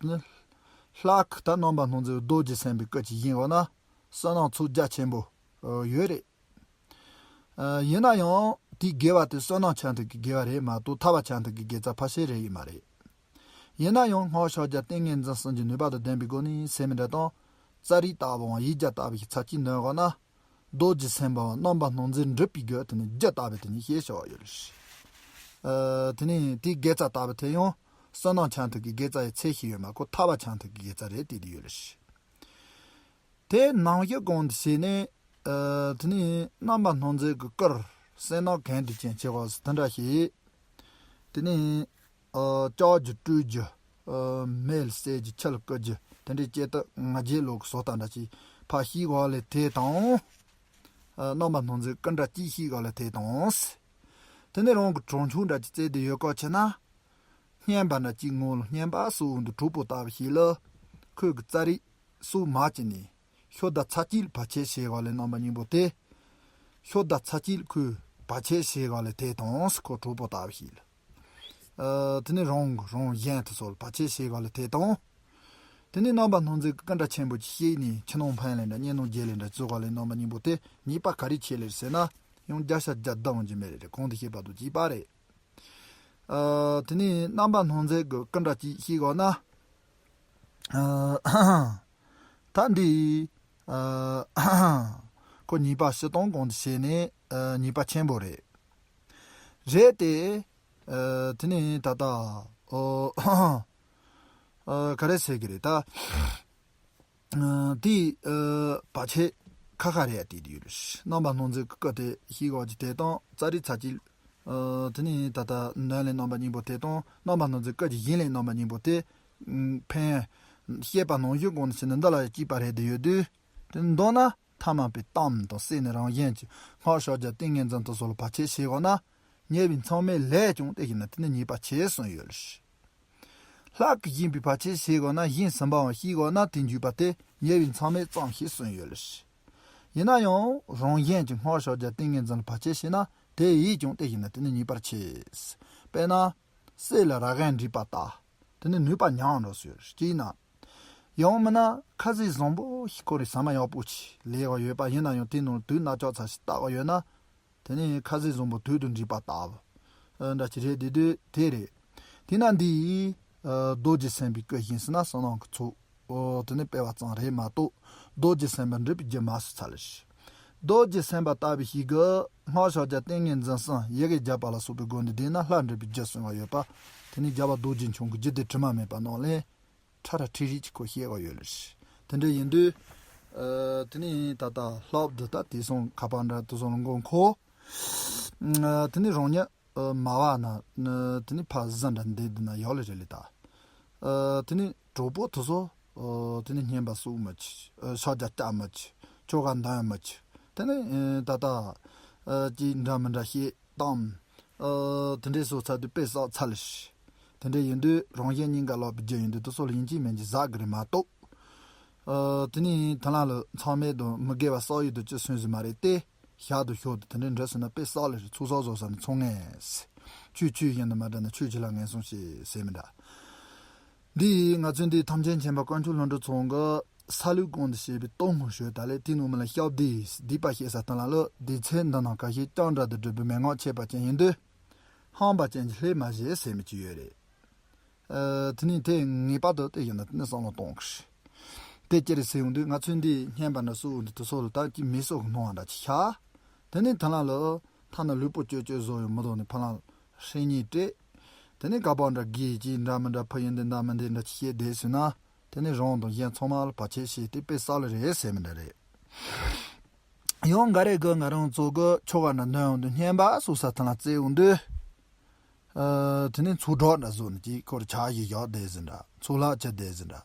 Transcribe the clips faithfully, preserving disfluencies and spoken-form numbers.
ནི། ལྷག་གི་ད་རྣམ་པར་སྣང་མཛད་རྡོ་རྗེ་སེམས་དཔའི་སྐུ་ཅིག་ཡིན་དགོས་ན་བསོད་ནམས་ཚོགས་རྒྱ་ཆེན་པོ་ཡོད་རེད། ཡིན་ན་ཡང་དེའི་དགེ་བ་དེ་བསོད་ནམས་ཆ་མཐུན་གྱི་དགེ་བ་རེད་མ་གཏོགས་ཐར་པ་ཆ་མཐུན་གྱི་དགེ་རྩ་ཕལ་ཆེར་རེད་ཡོད་མ་རེད། ཡིན་ན་ཡང་སྔགས་ཕྱག་རྒྱ་ཏིང་ངེ་འཛིན་གསུམ་གྱི་ནུས་པ་དང་ལྡན་པའི་སྒོ་ནས་ཟེར་མི་འདྲ་དང་། ཙཱ་རི་ལྟ་བུའམ་ཡིག་བརྒྱ་ལྟ་བུ་ཞིག་ཚར་གཅིག་འདོན་དགོས་ན། རྡོ་རྗེ་སེམས་དཔའ་བ་རྣམ་པར་སྣང་མཛད་འགྲུབ་པའི་རྒྱུ་དེ་ནི་རྒྱུ་ལྟ་བུ་དེ་ནི་ཞེས་བྱ་བ་ཡོད་རེད། ཨ། དེ་ནི་དེའི་དགེ་རྩ་ལྟ་བུ་དེ་ཡང་བསོད་ནམས་ཆ་མཐུན་གྱི་དགེ་རྩ་ཡི་ཚད་ཞིག་ཡོད་མ་གཏོགས་ཐར་པ་ཆ་མཐུན་གྱི་དགེ་རྩ་རེད་དེ་དེ་ཡོད་རེད། དེ་ནང་བཞིན་གོང་དུ་བྱས་ནས། ཨ། དེ་ནི་རྣམ་པར་སྣང་མཛད་ཀྱི་སྐུར་བསོད་ནམས་གང་དུ་ཅན་ཆེ་བ་དེ་འདྲ་ཞིག་དེ་ནི། ཨ། ལྕགས་ཀྱུ་སྤྲུལ་རྒྱུ། ཨ། མེ་ལ་བསྲེག་རྒྱུ། ཆུ་ལ་བསྐུལ་རྒྱུ། དེ་འདྲའི་སྐད་དུ་ང་རྒྱལ་ལོ་གི་བཟོ་ལྟ་འདྲ་ཅིག་ཕར་ཤེས་གོ་ལེ་དེ་དང་། ཨ། རྣམ་པར་སྣང་མཛད་སྐུ་འདྲ་ཅིག་ཤེས་གོ་ལེ་དེ་དང་། དེ་ནི་རང་གི་གྲོང་ཆོག་འདྲ་ཅིག་བཙལ་ཏེ་ཡོད་སྐོར་ཆེ་ན། བསྙེན་པ་འདྲ་ཅིག་ངོ་ལ་བསྙེན་པ་སོགས་འདི་གྲོགས་པོ་ལྟ་བུ་ཞིག་ལ། ཁོས་ཀྱི་ཙཱ་རི་སོགས་མ་བྱས་ནས། ཤོ་ད་ཚ་གཅིག་ལ་བར་ཆད་བྱེད་ག་ལས་རྣམ་པ་སྙིང་པོ་སྟེ། ཤོ་ད་ཚ་གཅིག་ལ་ཁོས་བར་ཆད་བྱེད་ག་ལས་དེ་དང་ཁོ་གྲོགས་པོ་ལྟ་བུ་ཞིག་ལ། ཨ། དེ་ནི་རང་རང་གཞན་དེ་ཚོ་ལ་བར་ཆད་བྱེད་ག་ལས་དེ་དང་། དེ་ནི་རྣམ་པར་སྣང་མཛད་ཀྱི་སྐུ་འདྲ་ཆེན་པོ་ཅིག་ཤེས་ནས་ཕྱི་ནང་ཕན་ལས་འདྲ་གཉེན་ནང་རྒྱལ་ལས་འདྲ་བཙུགས་ག་ལས་རྣམ་པ་སྙིང་པོ་སྟེ་ཉེས་པ་ག་རེ་ཆེ་ལེར་ཟེར་ན། ཡང་བརྒྱ་ཆ་བརྒྱ་བསྡད་འོང་རྒྱུ་མེད་རེད། གོང་དུ་བཤད་པ་དང་གཅིག་པ་རེད། ཨ། དེ་ནས་རྣམ་པར་སྣང་མཛད་ཀྱི་སྐུ་འདྲ་ཅིག་ཤེས་དགོས་ན། ཨ། ད་འདི། ཨ། ཁོ་ཉེས་པ་བཞི་སྟོང་གོང་དུ་བྱས་ནས། ཨ། ཉེས་པ་ཆེན་པོ་རེད། རེད་དེ། ཨ། དེ་ནས་ད་ལྟ། ཨོ། ཨ། ག་རེ་ཟེར་གི་རེད་ད། ཨ། དེ། ཨ། བར་ཆད་ཁ་ཁ་རེད་ཡ་དེ་དེ་ཡོད་རེད། རྣམ་པར་སྣང་མཛད་ཀྱི་སྐུ་དེ་ཤེས་དགོས་ཀྱི་དེ་དང་ཙཱ་རི་ཚ་གཅིག་ཨ། དེ་ནས་ད་ལྟ་འདོན་ལས་རྣམ་པ་སྙིང་པོ་དེ་དང་རྣམ་པར་སྣང་མཛད་སྐུ་གྱི་བཞེངས་ལས་རྣམ་པ་སྙིང་པོ་དེ། ཕན། བཤད་པ་ནང་བཞིན་གོང་དུ་བྱས་ནས་འདི་ལ་ཡང་གཅིག་པ་རེད་དེ་ཡོད་དུས། དེ་འདོན་ན་ཐ་མལ་པའི་གཏམ་དང་བསྲེས་ནས་རང་གཞན་གྱི་སྔགས་ཕྱག་རྒྱ་ཏིང་ངེ་འཛིན་དུ་སོགས་ལ་བར་ཆད་བྱེད་དགོས་ན། ཉེ་བའི་མཚམས་མེད་ལས་ཀྱང་དེ་བཞིན་ན་དེ་ནི་ཉེས་པ་ཆེ་གསུངས་ཡོད་ལ། ལྷག་གི་བཞིན་པའི་བར་ཆད་བྱེད་དགོས་ན་གཞན་གསུམ་པའང་ཤེས་དགོས་ན་དེ་འཇུག་པ་དེ་ཉེ་བའི་མཚམས་མེད་ཙམ་ཞིག་གསུངས་ཡོད་ལ། ཡིན་ན་ཡང་རང་གཞན་གྱི་སྔགས་ཕྱག་རྒྱ་ཏིང་ངེ་འཛིན་ལ་བར་ཆད་བྱེད་ན་དེ་ཡིས་ཀྱང་དེ་བཞིན་ན་དེ་ནི་ཉེས་པར་ཆེ། དཔེར་ན། གསེར་ལ་ར་གན་འདྲིས་པ་ལྟ། དེ་ནི་ནུས་པ་ཉམས་འགྲོ་སྲིད་ཡོད་ཅེ་ན། ཡང་མིན་ན་ཁ་ཟས་བཟང་པོ་ཞིག་ཁོ་རའི་ཟ་མ་ཡག་པོ་ཞིག་ལས་ཀ་ཡོད་པ་ཡིན་ན་ཡང་དེ་ནང་དུག་སྣ་ལྕགས་ཚ་ཞིག་བཏགས་པ་ཡོད་ན། དེ་ནི་ཁ་ཟས་བཟང་པོ་དུག་ཏུ་འདྲིས་པ་ལྟ་བུ། ཨ། འདྲ་ཅི་རེད་དེ་དུས་དེ་རེད། དེས་ན་འདི་ཡིས། ཨ། རྡོ་རྗེ་སེམས་དཔའི་སྐུ་བཞེངས་ཟིན་ན་བསོད་ནམས་ཀྱི་ཚོགས། ཨོ། དེ་ནི་སྤེལ་བ་ཙམ་རེད་མ་གཏོགས་རྡོ་རྗེ་སེམས་དཔའ་འགྲུབ་པའི་རྒྱུ་མ་སོང་ཚར་ལ་ཞིག་རྡོ་རྗེ་སེམས་དཔའ་ལྟ་བུ་ཞིག་གིས་སྔགས་ཕྱག་རྒྱ་ཏིང་ངེ་འཛིན་གསུམ་ཡི་གེ་བརྒྱ་པ་ལ་སོགས་པའི་སྒོ་ནས་བཟླས་ན་ལྷ་འགྲུབ་པའི་རྒྱུ་གསུངས་པ་ཡོད་པ། དེ་ནི་རྒྱལ་བ་རྡོ་རྗེ་འཆང་གི་རྒྱུད་སྡེ་དྲི་མ་མེད་པ་རྣམས་ལས། ཁྲ་ར་ཁྲི་རིགས་ཀྱི་སྐོར་བཤད་དགོས་ཡོད་ལ། དེ་འདྲ་ཡིན་དུས། ཨ། དེ་ནི་ད་ལྟ་ལྷག་འདི་ལྟ་དེ་སོང་ཁ་པར་འདྲ་དེ་སོང་ལ་མགོ་འཁོར། ཨ། དེ་ནི་རང་ཉིད། ཨ། མ་བ་ན། ཨ། དེ་ནི་ཕ་གཟི་འདྲ་འདི་འདི་ན་ཡོད་ལ་རེད་ལེ་ད། ཨ། དེ་ནི་གྲོགས་པོ་དེ་ཚོ། ཨ། དེ་ནི་བསྙེན་པ་སྲུང་མི་བྱེད། ཨ། ཕྱག་རྒྱ་བཀྱག་མི་བྱེད། ཆོ་ག་འདོན་མི་བྱེད། དེ་ནི། ཨ། ད་ལྟ། ཨ། ཅི་འདྲ་མི་འདྲ་བཤད། གཏམ། ཨ། དེ་འདྲའི་བཟོ་ཚར་དུས་དཔེ་བསགས་ཚར་ལ་ཞིག་དེ་འདྲ་ཡིན་དུས་རང་གཞན་གཉིས་ཀ་ལོག་པའི་རྒྱུ་ཡིན་དུས་དེ་ཚོ་ལ་ཡིན་གཅིག་མིན་གཅིག་ཟ་དགོས་རེད་མ་གཏོགས། ཨ། དེ་ནས་ཐ་ན་ལ་མཚམས་མེད་དང་མི་དགེ་བ་བསགས་ཡོད་དུ་ཅི་སོན་ཟིན་མ་རེད་དེ། ཞག་ཏུ་ཞོག་ཏུ་དེ་འདྲའི་འདྲ་སོང་ན་དཔེ་བསགས་ལ་ཞིག་ཚོགས་བསགས་བཟོ་ས་ནས་ཚོགས་ངེས། ཆོས་ཆོས་བཞིན་དུ་མ་འདྲ་ན་ཆོས་ཆོས་ལ་ངན་སོང་ཞེས་ཟེར་མི་འདྲ། འདི་ཡིས་ང་ཚོས་འདི་ཐམས་ཅད་མཁྱེན་པ་དཀོན་མཆོག་ལྷུན་གྲུབ་ཚང་གི་ས་ལུགས་གོང་དུ་བཤད་པའི་སྟོང་ངོ་ཞོལ་ད་ལས་དེའི་ནང་མི་ལ་ཞབས་བདེ་སྡིག་པ་བཤད་ས་དང་ལ་ལོ་སྡེ་ཚན་འདི་ནང་ཁ་ཤས་ཀྱང་འདྲ་དུ་གྲུབ་པའི་མན་ངག་ཆད་པ་ཅན་ཡིན་དུས། ཧམ་པ་ཅན་གྱི་ལྷད་མ་བཞེས་ཟེར་མི་ཅིག་ཡོད་རེད། ཨ། དེ་ནི་དེ་ངེས་པར་དུ་དེ་ཡིན་ན་དེ་ནི་བསམ་བློ་གཏོང་གི་རེད། དེ་ཅི་རེད་ཟེར་ཡོང་དུས་ང་ཚོས་འདི་བསྙེན་པ་འདྲ་སུ་འོང་དུས་དེ་སོགས་ལ་ད་ཀྱི་མི་སོགས་ཀྱི་སྣང་བ་འདྲ་ཅིག་ཤར། དེ་ནི་ཐ་ན་ལ་ཐ་ན་ལུས་པོ་ཅོ་ཅོ་བཟོ་ཡོད་མི་འདུག་ནི་ཕ་ལང་ཧྲེ་གཉིས་སྤྲད། དེ་ནི་ག་པ་འདྲ་དགེ་ཅིག་འདྲ་མི་འདྲ་ཕ་ཡིན་འདི་འདྲ་མི་འདི་འདྲ་ཅིག་བཤད་བསྡད་ཟིན་ན། དེ་ནི་རང་དང་གཞན་ཚང་མ་ལ་བར་ཆད་བྱས་ཏེ་དཔེ་བསགས་ལ་རེད་ཟེར་མི་འདྲ་རེད། ཡང་འགའ་རེ་གིས་ང་རང་ཚོ་གི་ཆོ་ག་འདྲ་འདོན་ཡོང་དུས་བསྙེན་པ་སོགས་ས་ཐ་ན་བཙལ་ཡོང་དུས། ཨ། དེ་ནས་ཚོགས་གྲོགས་འདྲ་བཟོ་ནས་ཅིག་ཁོར་ཕྱག་བཞེས་བཞག་བསྡད་ཟིན་འདྲ་ཚོགས་ལྷག་བྱས་བསྡད་ཟིན་འདྲ།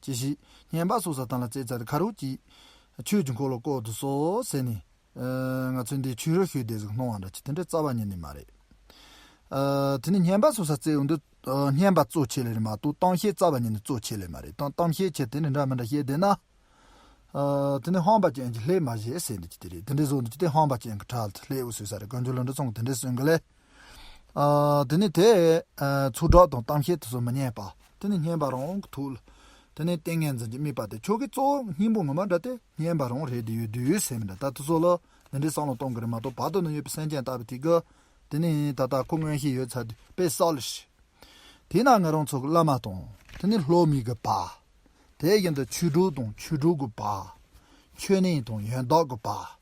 ཅི་ཞིག་བསྙེན་པ་སོགས་ས་ཐ་ན་བཙལ་ཚར་དུས་ཁ་རོག་ཅིག་ཆོས་ཀྱི་འཁོར་ལོ་བསྐོར་དུ་སོ་ཟེར་ནས། ཨ། ང་ཚོས་འདི་ཆོས་རོལ་ཞུས་བསྡད་ཟིག་སྣང་བ་འདྲ་ཅིག་དེ་འདྲ་རྩ་བ་ཉིད་ནས་མ་རེད། ཨ། དེ་ནས་བསྙེན་པ་སོགས་ས་བཙལ་ཡོང་དུས། ཨ། བསྙེན་པ་གཙོ་ཆེ་ལེ་རེད་མ་གཏོགས་གཏམ་བཤད་རྩ་བ་ཉིད་ནས་གཙོ་ཆེ་ལེ་མ་རེད། དང་གཏམ་བཤད་ཆེ་དེ་ནི་འདྲ་མི་འདྲ་བཤད་བསྡད་ན། ཨ། དེ་ནི་ཧམ་པ་ཅན་གྱི་ལྷད་མ་བཞེས་ཟེར་འདི་ཅི་དེ་རེད། དེ་འདྲའི་བཟོ་འདི་ཅི་དེ་ཧམ་པ་ཅན་གྱི་གྲལ་དུ་སླེབས་འོ་ཟེར་ས་རེད། དཀོན་མཆོག་ལྷུན་གྲུབ་ཚང་གིས་དེ་འདྲའི་གསུང་གི་ལས། ཨ། དེ་ནི་དེ། ཨ། ཚོགས་གྲོགས་དང་གཏམ་བཤད་དེ་ཚོ་མི་ཉན་པ། དེ་ནི་བསྙེན་པ་རང་གི་ཐུགས་ལ། དེ་ནི་ཏིང་ངེ་འཛིན་གྱི་དམིགས་པ་དེ་ཆོ་གའི་གཙོ་བོ་སྙིང་པོ་ངོ་མ་འདྲ་དེ་བསྙེན་པ་རང་རེད་དེ་ཡོད་དུས་ཡོད་སེམས་འདྲ་ད་དུ་ཚོ་ལ་འདི་འདྲའི་བསམ་བློ་གཏོང་གི་རེད་མ་གཏོགས་བར་དུ་ནི་ཡོད་པའི་སེམས་ཅན་ལྟ་བུ་དེ་གི། དེ་ནི་ད་ལྟ་ཁོ་མངོན་ཤེས་ཡོད་ཚར་དུས་དཔེ་གསལ་ལ་ཤི། དེས་ན་ང་རང་ཚོ་གི་བླ་མ་དང་། དེ་ནི་སློབ་མའི་གི་བར། དེ་བཞིན་དུ་ཆོས་གྲོགས་དང་ཆོས་གྲོགས་ཀྱི་བར། མཆོད་གནས་དང་ཡོན་བདག་གི་བར།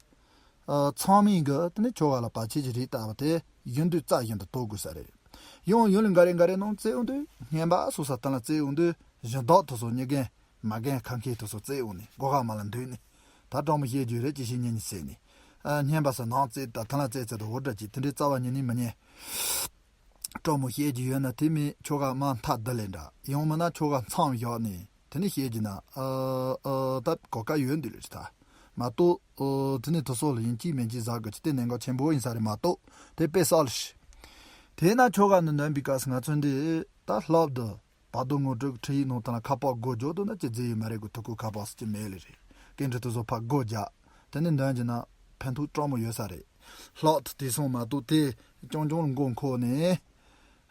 ཨ། ཚང་མས་གི་དེ་ནི་ཆོ་ག་ལ་བར་ཆད་ཀྱི་རིགས་ལྟ་བུ་དེ་ཡིན་དུས་རྩ་བཞིན་དུ་གཏོང་དགོས་ས་རེད། ཡང་ཡུན་ལ་འགའ་རེ་འགའ་རེ་ནང་བཙལ་འོང་དུས་བསྙེན་པ་སོ་ས་དེ་ལ་བཙལ་འོང་དུས་གཞན་དག་དེ་ཚོ་མྱི་རྒན་མ་རྒན་ཁ་མཁས་དེ་ཚོ་བཙལ་འོང་ནས་སྒོ་ཁ་མ་ལ་འདུས་ནས་ད་སྤྲང་མོ་བཤད་རྒྱུ་རེད་ཅི་ཞིག་ཉན་ཉི་ཟེར་ནས། ཨ། བསྙེན་པ་ས་ནང་བཙལ་ད་དེ་ལ་བཙལ་ཚད་དུ་འུར་སྒྲ་གྱིས་དེ་འདྲའི་རྩ་བ་ཉིད་ནས་མི་ཉན། སྤྲང་མོ་བཤད་རྒྱུ་ཡོད་ན་དེ་མིན་ཆོ་ག་མ་མཐའ་བསྡུ་ལེ་འདྲ་ཡང་མིན་ན་ཆོ་ག་མཚམས་བཞག་ནས། དེ་ནི་བཤད་རྒྱུ་ན། ཨ་ཨ་ད་གོ་སྐབས་ཡོད་འདུག་ལེ་ད། མ་གཏོགས། ཨོ། དེ་ནི་དུ་སོགས་ལ་ཡིན་གཅིག་མིན་གཅིག་ཟ་དགོས་ཀྱི་དེ་གནད་འགག་ཆེན་པོ་ཡིན་ས་རེད་མ་གཏོགས་དེ་དཔེ་གསལ་ལ་ཤི། དེས་ན་ཆོ་ག་འདི་འདོན་པའི་སྐབས་སུ་ང་ཚོ་འདི་ད་ལྷག་ཏུ་བར་དོ་ངོ་སྤྲོད་ཀྱི་ཁྲིད་ཡིག་ནང་དང་ལ་ཁ་པར་སྒོ་རྒྱག་འདུག་ན་ཅི་རྫི་ཡི་མ་རེད་གོ་ཐུག་གོ་ཁ་པར་སུ་ཅི་མེད་ལེ་རེད། སྐད་འཕྲིན་དུ་སོགས་ཕར་སྒོ་རྒྱག་དེ་ནི་འདོན་གྱི་ན་ཕན་ཐོགས་སྤྲང་མོ་ཡོད་ས་རེད། ལྷག་ཏུ་དེ་སོང་མ་གཏོགས་དེ་ཅུང་ཅུང་ལ་མགོ་འཁོར་ནས།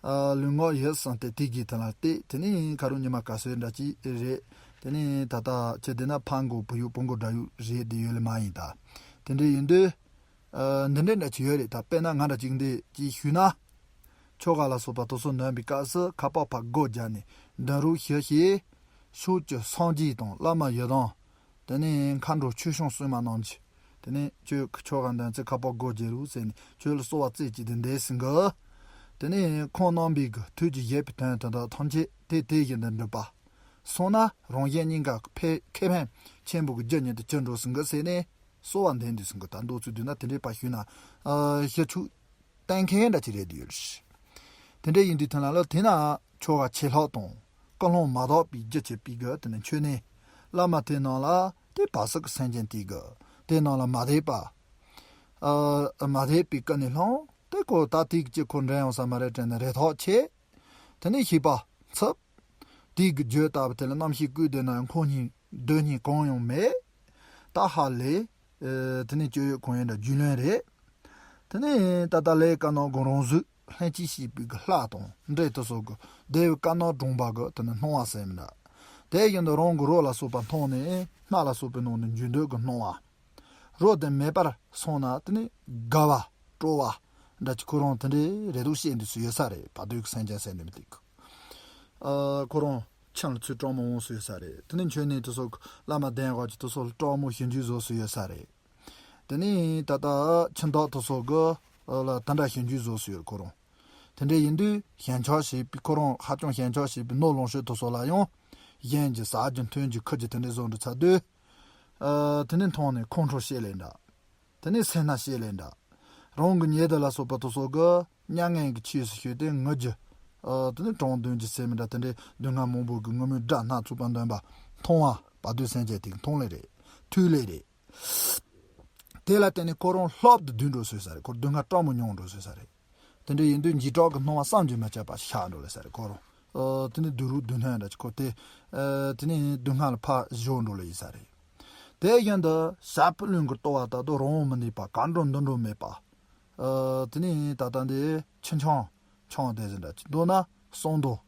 ཨ། ལུས་ངག་ཡིད་གསུམ་དེ་དེ་གི་ཐད་ལ་བལྟས་དེ་ནི་ཁ་རུ་ཉི་མ་དཀའ་སོས་འདྲ་ཅིག་རེད། དེ་ནི་ད་ལྟ་ཁྱེད་དེ་ན་ཕ་མགོ་བུ་ཡུག་བུ་མགོ་དགྲ་ཡུག་རེད་དེ་ཡོད་ལེ་མ་ཡིན་ད། དེ་འདྲ་ཡིན་དུས། ཨ། འདི་འདྲ་འདྲ་ཅིག་ཡོད་རེད་ད་དཔེར་ན་ང་འདྲ་ཅིག་འདི་ཅིག་ཞུས་ན། ཆོ་ག་ལ་སོགས་པ་དུ་སོ་འདོན་པའི་སྐབས་སུ་ཁ་པར་ཕར་སྒོ་རྒྱག་ནས་འདོན་རོགས་ཞུ་ཞེས། ཕྱོགས་ཀྱི་སངས་རྒྱས་དང་བླ་མ་ཡི་དམ། དེ་ནས་མཁའ་འགྲོ་ཆོས་སྐྱོང་སྲུང་མ་རྣམས་ཀྱིས། དེ་ནས་ཁྱོད་ཀྱི་ཆོ་ག་འདོན་ཚེ་ཁ་པར་སྒོ་རྒྱག་རོགས་ཟེར་ནས་ཁྱོད་ལ་གསོལ་བ་རྩེ་གཅིག་ཏུ་འདེབས་ཟིན་གི། དེ་ནས་ཁོང་རྣམ་པའི་གི་ཐུགས་ཀྱི་བཞེད་པའི་དོན་དེ་དག་ཐམས་ཅད་དེ་དེ་བཞིན་དུ་འགྲུབ་པ། སོང་ན་རང་གཞན་གཉིས་ཀ་ཁེ་ཕན་ཆེན་པོ་གི་རྒྱུ་ཉིད་དུ་གྱུར་འགྲོ་ཟིན་གི་ཟེར་ནས་གསོལ་བ་འདེབས་འདུག་ཟིན་གི་ད་མདོ་ཚུལ་བསྡུས་ན་དེ་འདྲའི་པ་ཞུས་ན། ཨ། ཤི་ཆུ། གཏན་འཁེལ་འདྲ་ཅིག་རེད་འདུག་ཡོད་རེད། དེ་འདྲ་ཡིན་དུས་དོན་ལ་ལ་དེ་ན་ཆོ་ག་ཆད་ལྷག་དང་ཀུན་སློང་མ་དག་པའི་རྒྱུ་བྱེད་པའི་གི་དེ་ནི་མཆོད་གནས། བླ་མ་དེ་ནང་ལ་དེ་བར་སྲིད་ཀྱི་སེམས་ཅན་དེ་གི་དེ་ནང་ལ་མ་དད་པ། ཨ། མ་དད་པའི་ཀུན་ནས་སློང་དེ་ཁོ་ད་དེ་གི་ཅི་ཁོ་འདྲེན་ཡོང་ས་མ་རེད་དྲན་ནས་རེ་ཐག་ཆད། དེ་ནས་ཤིག་པ་འཚུབ། དེའི་གི་རྒྱུ་ལྟ་བུ་དེ་ལ་རྣམ་ཤེས་བསྐུལ་བསྡད་ན་ཡང་ཁོང་གཉིས་སྡོད་གཉིས་གང་ཡང་མེད། ད་ཧ་ལས། ཨེ། དེ་ནས་སྤྱོད་ཡོད་གང་ཡང་འདྲ་རྒྱུས་ལོན་རེད། དེ་ནས་ད་ལྟ་ལས་ཀ་ནོ་གོ་རང་བཟོས་ལྷན་སྐྱེས་ཤེས་པའི་གི་ལྷ་དང་འདྲེ་དེ་སོགས་གི་བདེ་བའི་ཀ་ནོ་གྲོང་པ་གི་དེ་ནས་སྣང་བ་ཟེར་མི་འདྲ། དེ་བཞིན་དུ་རང་གི་རོ་ལ་སོགས་པ་མཐོང་ནས་སྣ་ལ་སོགས་པའི་ནང་ནས་འཇུ་འདོད་གི་སྣང་བ། རོ་དེ་མེད་པར་སོང་ན་དེ་ནི་དགའ་བ་སྤྲོ་བ་འདྲ་ཅིག་ཁོ་རང་དེ་འདྲའི་རེ་དོགས་བཤད་འདུག་སུ་ཡོད་ས་རེད། བར་དོའི་སེམས་ཅན་ཟེར་འདུག་མི་འདུག་ཨ། ཁོ་རང་ཁྱིམ་ལ་ཚུར་སྤྲང་མོ་འོང་སུ་ཡོད་ས་རེད། དེ་ནི་མཆོད་གནས་དེ་ཚོ་བླ་མ་གདན་འོག་གི་དེ་ཚོ་ལ་སྤྲང་མོ་ཞིབ་འཇུག་བཟོ་སུ་ཡོད་ས་རེད། དེ་ནི་ད་ལྟ་ཁྱིམ་བདག་དེ་ཚོ་གི་ལ་དེ་འདྲ་ཞིབ་འཇུག་བཟོ་སུ་ཡོད་ཁོ་རང་། དེ་འདྲ་ཡིན་དུས་ཞེན་ཆགས་བྱེད་པའི་ཁོ་རང་ཧ་ཅང་ཞེན་ཆགས་བྱེད་པའི་ནོར་ལོངས་སྤྱོད་དེ་ཚོ་ལ་ཡང་གཞན་གྱི་ཟ་རྒྱུ་འཐུང་རྒྱུ་འཁུར་རྒྱུ་དེ་འདྲ་བཟོ་འདྲ་ཚར་དུས། ཨ། དེ་ནས་མཐོང་ནས་ཁོང་ཁྲོ་བྱེད་ལེ་འདྲ། དེ་ནས་སེར་སྣ་བྱེད་ལེ་འདྲ། རང་གི་ཉེ་དུ་ལ་སོགས་པ་དེ་ཚོ་གི་མྱ་ངན་གྱི་ཆོས་སུ་ཞུགས་ཏེ་ངུ་རྒྱུ། ཨ། དེ་ནས་གྲོངས་འདོན་རྒྱུ་ཟེར་མི་འདྲ་དེ་འདྲའི་སྡུག་བསྔལ་མང་པོ་གི་ངུ་མའི་སྒྲ་སྣ་ཚོགས་པ་འདོན་པ་མཐོང་བ་བར་དོའི་སེམས་ཅན་དེ་གི་མཐོང་ལེ་རེད། ཐོས་ལེ་རེད། དེ་ལ་བརྟེན་ནས་ཁོ་རང་ལྷོབ་ཏུ་བསྡུས་འགྲོ་སྲིད་ས་རེད། ཁོ་སྡུག་བསྔལ་སྤྲང་མོ་མྱོང་འགྲོ་སྲིད་ས་རེད། དེ་འདྲ་ཡིན་དུས་འཇིགས་སྐྲག་གི་སྣང་བ་བསམ་གྱིས་མི་ཁྱབ་པ་ཤར་འགྲོ་ལེ་ས་རེད་ཁོ་རང་། ཨ། དེ་ནི་སྡུག་རུས་སྡུག་བསྔལ་འདྲ་ཅིག་ཁོ་དེ། ཨ། དེ་ནི་སྡུག་བསྔལ་ལ་ཕར་ཞོག་འགྲོ་ལེ་ཡིན་ས་རེད། དེ་བཞིན་དུ་ཞབས་པུས་ལུས་ཀྱི་ལྟོ་བ་ལྟར་དུ་རང་དབང་མི་གནས་པ་གང་འགྲོ་འདི་འགྲོ་མེད་པ། ཨ། དེ་ནི་ད་ལྟ་འདི་ཆུ་ཆང་ཆང་དེ་བཞིན་འདྲ་ཅིག་མདོར་ན་གསང་མདོག་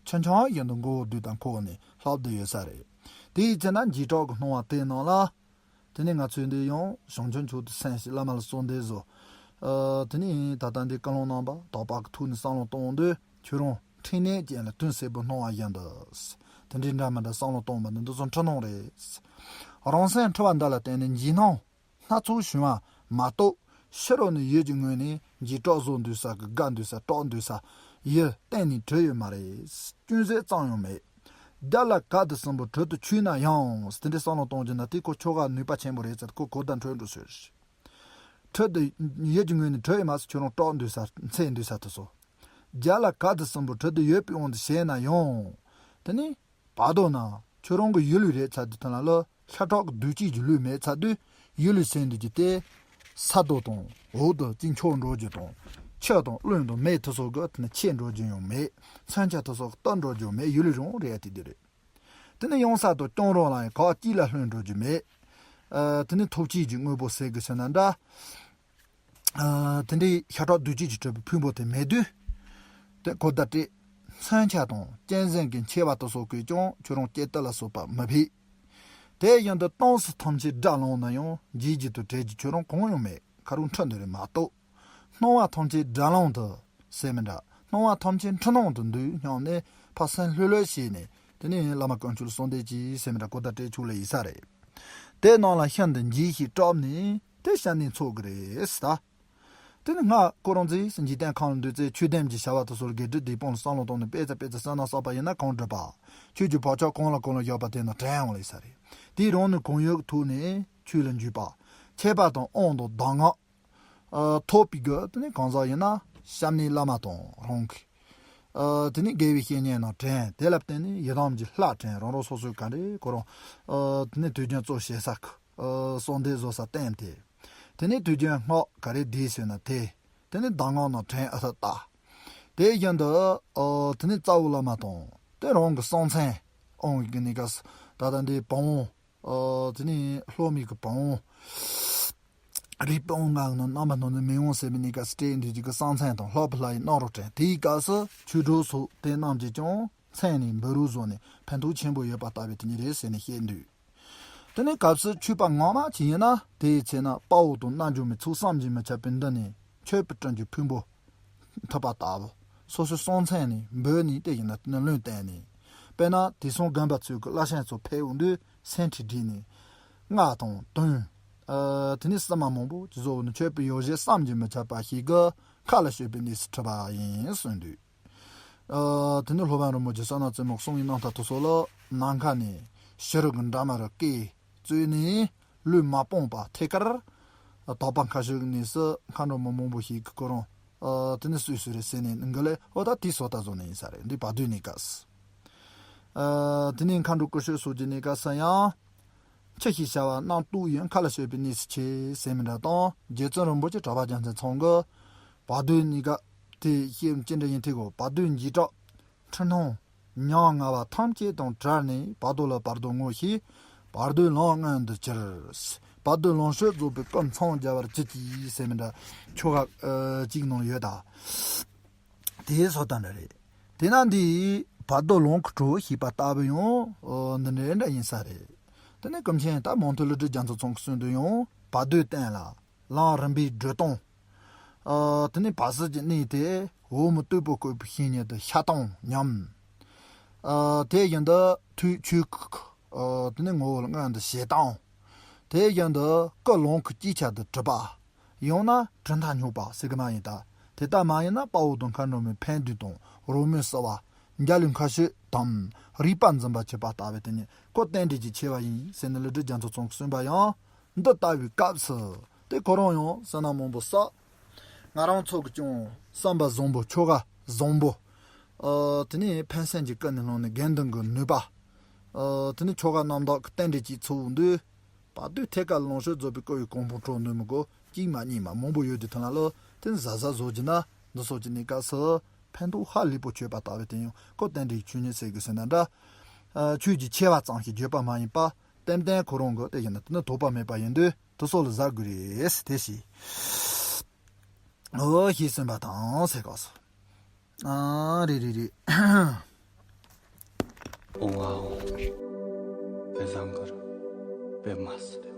ཆུ་ཆང་བཞིན་དུ་མགོ་བོ་བསྡུས་དང་ཁོག་ནས་ལྷབ་བསྡད་ཡོད་ས་རེད། དེའི་ཚེ་ན་འཇིགས་སྐྲག་གི་སྣང་བ་དེ་རྣམས་ལ། དེ་ནས་ང་ཚོས་འདི་ཡང་བྱང་ཆུབ་མཆོག་ཏུ་སེམས་ཤིག་བླ་མ་ལ་གསོལ་འདེབས་བཟོ། ཨ། དེ་ནས་ད་ལྟ་འདི་ཀུན་སློང་རྣམ་པ་དག་པ་གི་ཐུགས་ནས་བསམ་བློ་གཏོང་དུས་ཁྱོད་རང་འཕྲིན་ལས་ཅན་ལ་དོན་གསལ་པོ་སྣང་བ་བཞིན་དུ། དེ་འདྲའི་འདྲ་མི་འདྲ་བསམ་བློ་གཏོང་བ་འདི་འདི་ཚོ་འཁྲུལ་སྣང་རེད། རང་སེམས་འཁྲུལ་བ་འདི་ལ་བརྟེན་ནས་འཇིགས་སྣང་སྣ་ཚོགས་བྱུང་བ་མ་གཏོགས་ཕྱི་རོལ་ནས་ཡིད་ཀྱི་ངོས་ནས་འཇིགས་སྐྲག་བཟོ་འདུག་ས་གི་དགའ་འདུག་ས་སྐྲག་འདུག་ས་ཡིད་གཏན་ནས་གྲོལ་ཡོད་མ་རེད། ཅུང་ཟད་ཙམ་ཡང་མེད། བརྒྱ་ལ་ག་དུས་གསུམ་པོ་དྲོད་དུ་ཆུད་ན་ཡང་དེ་འདྲའི་བསམ་བློ་གཏོང་རྒྱུ་ན་དེ་ཁོ་ཆོ་ག་ནུས་པ་ཆེན་པོ་རེད་ཟེར་ཁོ་གོ་བརྡ་འཕྲོད་འགྲོ་ཟེར། དྲོད་དུ་ཡིད་ཀྱི་ངོས་ནས་དྲོད་ཡོད་མ་ཟེར་ཁྱོད་རང་སྐྲག་འདུག་ས་འཚེར་འདུག་ས་དེ་ཚོ། བརྒྱ་ལ་ག་དུས་གསུམ་པོ་དྲོད་དུ་ཡོད་པའི་དབང་དུ་བྱས་ན་ཡང་། དེ་ནི་བར་དོ་ན་ཁྱོད་རང་གི་ཡིད་ལུས་རེད་ཚར་དུས་ཐོན་ལ་ལ། ཤ་ཁྲག་གི་འདུ་བྱེད་ཀྱི་ལུས་མེད་ཚར་དུས་ཡིད་ལུས་ཟེར་འདུག་རྒྱུ་དེ། ས་རྡོ་དང་འོག་ཏུ་རྩི་མཆོག་འགྲོ་རྒྱུ་དང་། ཆུ་དང་རླུང་དང་མེ་དེ་ཚོ་གི་དེ་ནི་ཆད་འགྲོ་རྒྱུ་ཡང་མེད། མཚོན་ཆ་དེ་ཚོ་གི་བཏུབ་འགྲོ་རྒྱུ་མེད། ཡིད་ལུས་རང་རེད་དེ་འདི་རེད། དེ་ནི་ཡང་ས་དང་རྐྱང་རོང་ལ་ཡང་གག་གཅིག་ལ་ལྷུང་འགྲོ་རྒྱུ་མེད། ཨ། དེ་ནི་ཐོབ་བྱེད་ཀྱི་དངོས་པོ་ཟེར་དགོས་ཟེར་ན་འདྲ། ཨ། དེ་འདྲའི་ཤ་ཁྲག་འདུ་བྱེད་ཀྱི་གྲུབ་པའི་ཕུང་པོ་དེ་མེད་དུས། དེ་གོ་བརྡ་སྤྲད། མཚོན་ཆ་དང་གཅན་གཟན་གྱི་མཆེ་བ་དེ་སོགས་ཀྱིས་ཀྱང་ཁྱོད་རང་སྐྱེ་དུ་ལ་སོགས་པ་མི་ཕོད། དེ་བཞིན་དུ་ཏང་སི་ཐམས་ཅད་དགྲ་ལངས་ན་ཡང་འཇིགས་རྒྱུ་དང་བྲལ་རྒྱུ་ཁྱོད་རང་གང་ཡང་མེད། ཁ་རུ་འཁྲུ་འདི་རེད་མ་གཏོགས། སྣང་བ་ཐམས་ཅད་དགྲ་ལངས་དུ་ཟེར་མི་འདྲ། སྣང་བ་ཐམས་ཅད་འཁྲུལ་སྣང་དུ་འདུག་སྙམ་ནས་ཕར་སེམས་ལྷོད་ལྷོད་བྱས་ནས། དེ་ནས་བླ་མ་དཀོན་མཆོག་ལ་གསོལ་འདེབས་ཀྱིས་ཟེར་མི་འདྲ་གོ་བརྡ་སྤྲད་ཆོག་ལ་ཡིན་ས་རེད། དེ་རྣམས་ལ་ཤིན་ཏུ་འཇིགས་ཤིང་སྐྲག་ནས་དེ་ཤ་ནས་འཚོ་གི་རེད་ཟེར་ད། དེ་ནི་སྔར་ཁོ་རང་ཚོས་འཇིག་རྟེན་ཁམས་ལ་འདུག་ཚེ་ཆོས་ལྡན་གྱི་བྱ་བ་དེ་ཚོར་དགེ་སྒྲུབ་སྡིག་སྤོང་ལ་བསམ་བློ་བཏང་ནས་དཔེ་ཆ་དཔེ་ཆ་བསམ་ན་བསགས་པ་ཡིན་ན་གང་སྒྲུབ་པ། ཆོས་ཀྱི་བག་ཆགས་གང་ལ་གང་ལ་བཞག་པ་དེ་ནི་དྲན་འོང་ལེ་ས་རེད། དེའི་རང་ནི་གང་ཡོད་ཐུག་ནས་ཆོས་ལ་འཇུག་པ། མཆེད་པ་དང་དབང་དང་གདམས་ངག་ཨ། ཐོབ་པའི་དགོས་དེ་ནི་གང་ཟག་ཡིན་ན་སྐྱབས་གནས་བླ་མ་དང་རང་གི་ཨ། དེ་ནི་དགེ་བའི་བཤེས་གཉེན་རྣམས་དྲན། དེ་ལ་བརྟེན་ནས་ཡི་དམ་གྱི་ལྷ་དྲན། རང་རང་སོ་སོའི་ག་འདྲའི་ཁོ་རང་ཨ། དེ་ནི་དུས་རྒྱུན་གཙོ་བྱེད་ས་ཁུ་ཨ། གསོལ་འདེབས་བཟོ་ས་བསྟན་ཏེ། དེ་ནི་དུས་རྒྱུན་སྔགས་ག་རེ་བཟླས་ཟེར་ན་དེ། དེ་ནི་གདམས་ངག་རྣམས་དྲན་ཨ་ཐ་ལྟ། དེ་བཞིན་དུ་ཨ། དེ་ནི་རྩ་བོ་བླ་མ་དང་དེ་རང་གི་གསང་མཚན་དབང་གི་གནས་སྐབས་ད་ལྟ་འདི་བང་བོ། ཨ། དེ་ནས་སློབ་མའི་གི་བང་བོ། རིག་པའི་དབང་ལྔ་ནི་རྣམ་པ་སྣ་ནི་མི་འོང་ཟེར་བའི་གནས་སྐབས་སུ་སྤྲད་འདུག་ཅིག་གི་གསང་མཚན་དང་ལྷག་པའི་ལྷ་ཡི་རྣམ་རོལ་དྲན། དེའི་སྐབས་སུ་ཆོས་གྲོགས་སོགས་དེ་རྣམས་ཀྱིས་ཀྱང་མཚན་ནས་འབུལ་རོགས་བཟོས་ནས་ཕན་ཐོགས་ཆེན་པོ་ཡོད་པ་ལྟ་བུའི་དེ་ཉིད་རེད་ཟེར་ནས་བཤད་འདུག་དེ་ནས་སྐབས་སུ་ཆོས་པ་ངོ་མ་ཅིག་ཡིན་ན་དེའི་ཚེ་ན་དཔའ་བོ་དང་རྣལ་འབྱོར་མའི་ཚོགས་བསམ་གྱིས་མི་ཁྱབ་པའི་མདུན་ནས་མཆོད་པའི་སྤྲིན་གྱི་ཕུང་པོ་ཐུབ་པ་ལྟ་བུ། སོ་སོའི་གསང་མཚན་ནས་འབུལ་ནས་དེ་ཡིན་ན་དེ་ནི་ལུང་བསྟན་ནས། དཔེར་ན་དེང་སང་དགོན་པ་ཚོའི་གི་བླ་ཆེན་ཚོ་ཕེབས་འོང་དུས་སེང་ཁྲི་བསྒྲིགས་ནས། སྔགས་དང་དོན། ཨ། དེ་ནས་བསུ་མ་མང་པོ་ཅིག་བཟོ་བ་ནི་མཆོད་པའི་ཡོ་བྱད་བསམ་གྱིས་མི་ཁྱབ་པ་ཞིག་གི་མཁའ་ལ་སྤྱོད་པའི་གནས་སུ་གྲུབ་པ་ཡིན་གསུངས་འདུག་ཨ། དེ་ནས་སློབ་དཔོན་རིན་པོ་ཆེ་བསོད་ནམས་རྩེ་མོ་གསུང་བའི་རྣམ་ཐར་དེ་ཚོ་ལ་ནམ་མཁའ་ནས་ཕྱི་རོལ་གྱི་འདྲ་མ་རུ་སྐད་བཙོས་ནས་ལུས་མ་སྤངས་པ་ཐད་ཀར་དག་པ་མཁའ་སྤྱོད་ཀྱི་གནས་སུ་མཁའ་འགྲོ་མ་མང་པོ་ཞིག་གིས་ཁོ་རང་ཨ། དེ་ནས་བསུས་བསུས་རེད་ཟེར་ནས་འགི་ལས་འོ་ད་དེའི་བཟོ་ལྟ་བཟོ་ནས་ཡིན་ས་རེད། འདི་བར་དོའི་གནས་སྐབས་སུ། ཨ། དེ་ནས་མཁའ་འགྲོ་སྐུ་ཞབས་སོགས་ཀྱི་གནས་སྐབས་སུ་ཡང་། ཆུ་ཞེས་བྱ་བ་རྣམ་རྟོག་ཡི་མཁའ་ལ་སྤྱོད་པའི་གནས་སུ་མཆི་ཟེར་མི་འདྲ་དང་རྗེ་བཙུན་རིན་པོ་ཆེ་གྲགས་པ་རྒྱལ་མཚན་ཚང་གིས་བར་དོའི་གནས་སྐབས་དེ་བཤད་ཅི་འདྲ་ཡིན་ཐིག་གོ་བར་དོའི་འཇིགས་སྐྲག་འཁྲུལ་སྣང་ཉམ་ང་བ་ཐམས་ཅད་དང་བྲལ་ནས་བར་དོ་ལ་བར་དོ་ངོ་ཤེས། བར་དོའི་ལམ་མངོན་དུ་གྱུར། བར་དོའི་ལོངས་སྤྱོད་རྫོགས་པའི་སྐུ་མཚང་རྒྱ་བར་གྱུར་ཅིག་ཟེར་མི་འདྲ་ཆོ་ག་ཨ། གཅིག་ནང་ཡོད་ད། དེའི་བཟོ་ལྟ་འདྲ་རེད། དེས་ན་འདིའི་བར་དོ་ལམ་གྱི་གྲོགས་ཞེས་པ་ལྟ་བུ་ཡང་འདི་འདྲའི་འདྲ་ཡིན་ས་རེད། དེ་ནས་ཀུན་མཁྱེན་ད་མང་ཐོས་ཀླུ་སྒྲུབ་རྒྱ་མཚོ་ཚང་གིས་གསུངས་དོན་ཡང་བར་དོའི་སྟེང་ལ་ལམ་རིམ་པའི་སྒྲོ་གཏོང་། ཨ། དེ་ནས་བར་སྲིད་ཀྱི་གནས་དེ་འོག་མིན་སྟུག་པོ་བཀོད་པའི་བཤེས་གཉེན་དུ་ཤ་སྟོང་ཉམས། ཨ། དེ་བཞིན་དུ་ཐུགས་ཆོས་སྐུ། ཨ། དེ་ནས་ངོ་བོ་ལ་མངོན་དུ་བྱེད་སྟངས། དེ་བཞིན་དུ་ཀུན་ལོང་གི་སྐྱེ་ཆ་དུ་གྲུབ་པ། ཡང་ན་གྲུབ་མཐའ་སྙོགས་པ་ཟེར་གི་མ་ཡིན་ད། དེ་ལྟ་མ་ཡིན་ན་དཔའ་བོ་དང་མཁའ་འགྲོ་མའི་ཕན་བདེ་དང་རོལ་མོའི་བསུ་བ། འཇའ་ལུས་མཁའ་སྤྱོད་དམ། རིག་པ་འཛིན་པ་བྱེད་པ་ལྟ་བུའི་དེ་ཉིད་ཀོ་རྟེན་འབྲེལ་གྱི་ཆེ་བ་ཡིན་ཟེར་ནས་ཀླུ་སྒྲུབ་རྒྱ་མཚོ་ཚང་གིས་གསུངས་པ་ཡང་འདི་ལྟ་བུའི་སྐབས་སུ། དེ་ཁོ་རང་ཡང་བསོད་ནམས་མང་པོ་བསགས། ང་རང་ཚོ་གི་ཀྱང་བསམ་པ་བཟང་པོ་ཆོ་ག་བཟང་པོ། ཨ། དེ་ནས་ཕན་སེམས་ཀྱི་ཀུན་ནས་བསླངས་ནས་དགེ་འདུན་གྱི་ནུས་པ། ཨ། དེ་ནས་ཆོ་ག་རྣམ་དག་གི་རྟེན་འབྲེལ་གྱི་ཚུལ་འདི། བར་དོའི་ཐད་ཀར་ལོངས་སྤྱོད་རྫོགས་པའི་སྐུ་ཡི་གོ་འཕང་འགྲོ་འདོད་མི་དགོས་གཅིག་མ་གཉིས་མ་མང་པོ་ཡོད་དུས་ཐོན་ལ་ལོ་དེ་ནི་གཟབ་གཟབ་བཟོ་རྒྱུ་ན་འདི་སོགས་ཀྱི་གནས་སྐབས་སུ་ཕན་ཐོགས་ཧ་ལས་པོ་ཆོད་པ་ལྟ་བུའི་དེ་ཡང་ཀོ་རྟེན་འབྲེལ་ཆོས་ཉིད་ཟེར་དགོས་ཟེར་ན་འདྲ། ཨ། ཆོས་ཀྱི་ཆེ་བ་ཙམ་ཞིག་བརྗོད་པ་མ་ཡིན་པ། ཏན་ཏན་ཁོ་རང་གི་དེ་ཡིན་ན་དེ་ནི་དོགས་པ་མེད་པ་ཡིན་དུས་དེ་སོགས་ལ་གཟབ་དགོས་རེད་དེ་ཞེས། འོ་ཞེས་གསུངས་པ་དང་ཟེར་གོ་སོང་། ཨ། རེད་རེད་རེད། ཨོ་ཝའོ། བེ་ཟང་གར། བེ་མ་སི།